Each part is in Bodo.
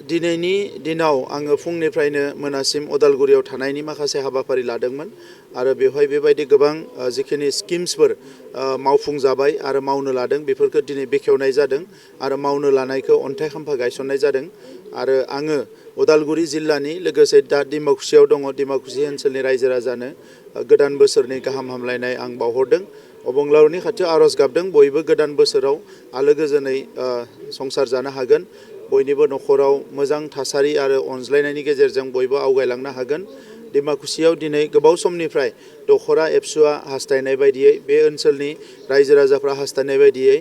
दिनैनि दिनाव आङो फुंनिफ्रायनो मोनासिम उदालगुरियाव थानायनि माखासे हाबाफारि लादोंमोन आरो बेवहाय बेबायदि गोबां जिखिनि स्किम्सफोर मावफुंजाबाय आरो मावनो लादों बेफोरखौ दिनै बेखेवनाय जादों आरो मावनो लानायखौ अन्थाइ खाम्फा गायसननाय जादों आरो आङो उदालगुरि जिल्लानि लोगोसे दा डिमाकुसियाव दङ डिमाकुसि ओनसोलनि रायजो राजानो गोदान बोसोरनि गाहाम हामलायनाय आं बावहरदों अबंलावरनि खाथियाव आर'ज गाबदों बयबो गोदान बोसोराव आलो गोजोनै संसार जानो हागोन बयनिबो न'खराव मोजां थासारि आरो अनज्लायनायनि गेजेरजों बयबो आवगायलांनो हागोन डिमाकुसियाव दिनै गोबाव समनिफ्राय दखरा एबसुआ हास्थायनाय बायदियै बे ओनसोलनि रायजो राजाफ्रा हास्थायनाय बायदियै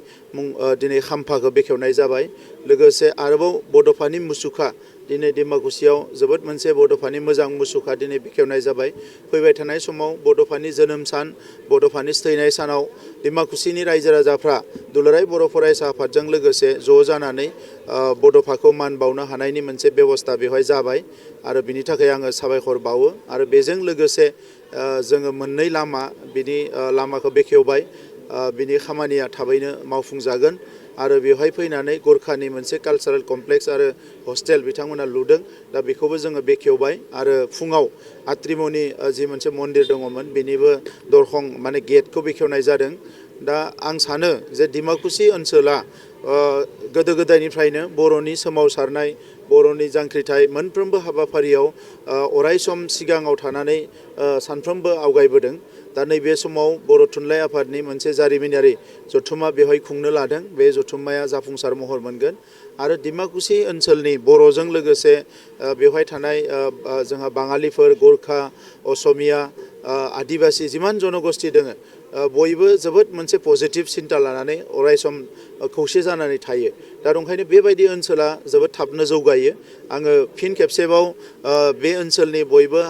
दिनै खाम्फाखौ बेखेवनाय जाबाय लोगोसे आरोबाव बड'फानि मुसुखा दिनै डिमाकुसियाव जोबोद मोनसे बड'फानि मोजां मुसुखा दिनै बेखेवनाय जाबाय फैबाय थानाय समाव बड'फानि जोनोम सान बड'फानि थैनाय सानाव डिमाकुसिनि रायजो राजाफ्रा दुलाराय बर' फरायसा आफादजों लोगोसे ज' जानानै बड'फाखौ मान बावनो हानायनि मोनसे बेबस्था बेवहाय जाबाय आरो बिनि थाखाय आङो साबायखर बावो आरो बेजों लोगोसे जोङो मोननै लामा बिनि लामाखौ बेखेवबाय बिनि खामानिया थाबैनो मावफुंजागोन आरो बेवहाय फैनानै गरखानि मोनसे कालचारेल कमप्लेक्स आरो हस्टेल बिथांमोना लुदों दा बेखौबो जोङो बेखेवबाय आरो फुङाव आत्रिमनि जि मोनसे मन्दिर दङमोन बेनिबो दरखं माने गेटखौ बेखेवनाय जादों दा आं सानो जे डिमाकुसि ओनसोला गोदो गोदायनिफ्रायनो बर'नि सोमावसारनाय बर'नि जांख्रिथाय मोनफ्रोमबो हाबाफारियाव अरायसम सिगाङाव थानानै सानफ्रोमबो आवगायबोदों दा नैबे समाव बर' थुनलाइ आफादनि मोनसे जारिमिनारि जथुम्मा बेवहाय खुंनो लादों बे जथुम्माया जाफुंसार महर मोनगोन आरो डिमाकुसि ओनसोलनि बर'जों लोगोसे बेवहाय थानाय जोंहा बाङालिफोर गोरखा असमिया आदिबासि जिमान जनगोष्ठी दङ बयबो जोबोद मोनसे पजिटिभ सिन्ता लानानै अरायसम खौसे जानानै थायो दा ओंखायनो बेबायदि ओनसोला जोबोद थाबनो जौगायो आङो फिन खेबसेबाव बे ओनसोलनि बयबो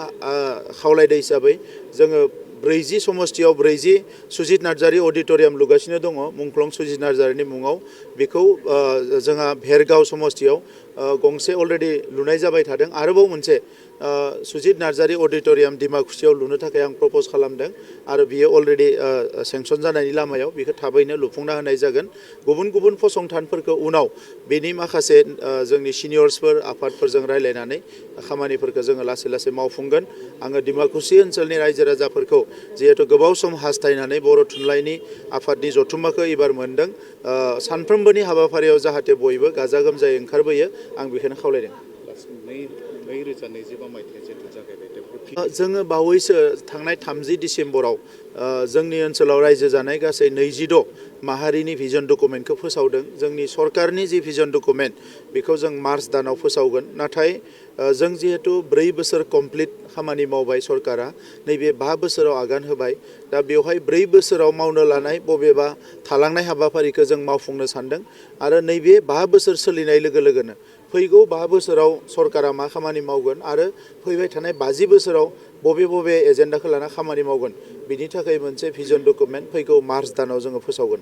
खावलायनाय हिसाबै जोङो 40 समस्थियाव 40 सुजित नार्जारी अडिटोरियाम लुगासिनो दङ मुंख्लं सुजित नार्जारीनि मुङाव बेखौ जोंहा भेरगाव समस्थियाव गंसे अलरेडि लुनाय जाबाय थादों आरोबाव मोनसे सुजित नार्जारी अडिटोरियाम डिमाकुसियाव लुनो थाखाय आं प्रप'ज खालामदों आरो बियो अलरेडि सेंसन जानायनि लामायाव बेखौ थाबैनो लुफुंना होनाय जागोन गुबुन गुबुन फसंथानफोरखौ उनाव बेनि माखासे जोंनि सिनियर्सफोर आफादफोरजों रायलायनानै खामानिफोरखौ जोङो लासै लासै मावफुंगोन आङो डिमाकुसि ओनसोलनि रायजो राजाफोरखौ जिहेतु गोबाव सम हास्थायनानै बर' थुनलाइनि आफादनि जथुम्माखौ एबार मोनदों सानफ्रोमबोनि हाबाफारियाव जाहाथे बयबो गाजा गोमजायै ओंखारबोयो आं बेखौनो खावलायदों जोङो बावैसो थांनाय 30 डिसेम्बराव जोंनि ओनसोलाव रायजो जानाय गासै 26 माहारिनि भिजन डकुमेन्टखौ फोसावदों जोंनि सरकारनि जि भिजन डकुमेन्ट बेखौ जों मार्च दानाव फोसावगोन नाथाय जों जिहेतु 4 बोसोर कमप्लिट खामानि मावबाय सरकारा नैबे 5 बोसोराव आगान होबाय दा बेवहाय 4 बोसोराव मावनो लानाय बबेबा थालांनाय हाबाफारिखौ जों मावफुंनो सानदों आरो नैबे 5 बोसोर सोलिनाय लोगो लोगोनो फैगौ 5 बोसोराव सरकारा मा खामानि मावगोन आरो फैबाय थानाय 50 बोसोराव बबे एजेन्डाखौ लाना खामानि मावगोन बिनि थाखाय मोनसे भिजन डकुमेन्ट फैगौ मार्च दानाव जोङो फोसावगोन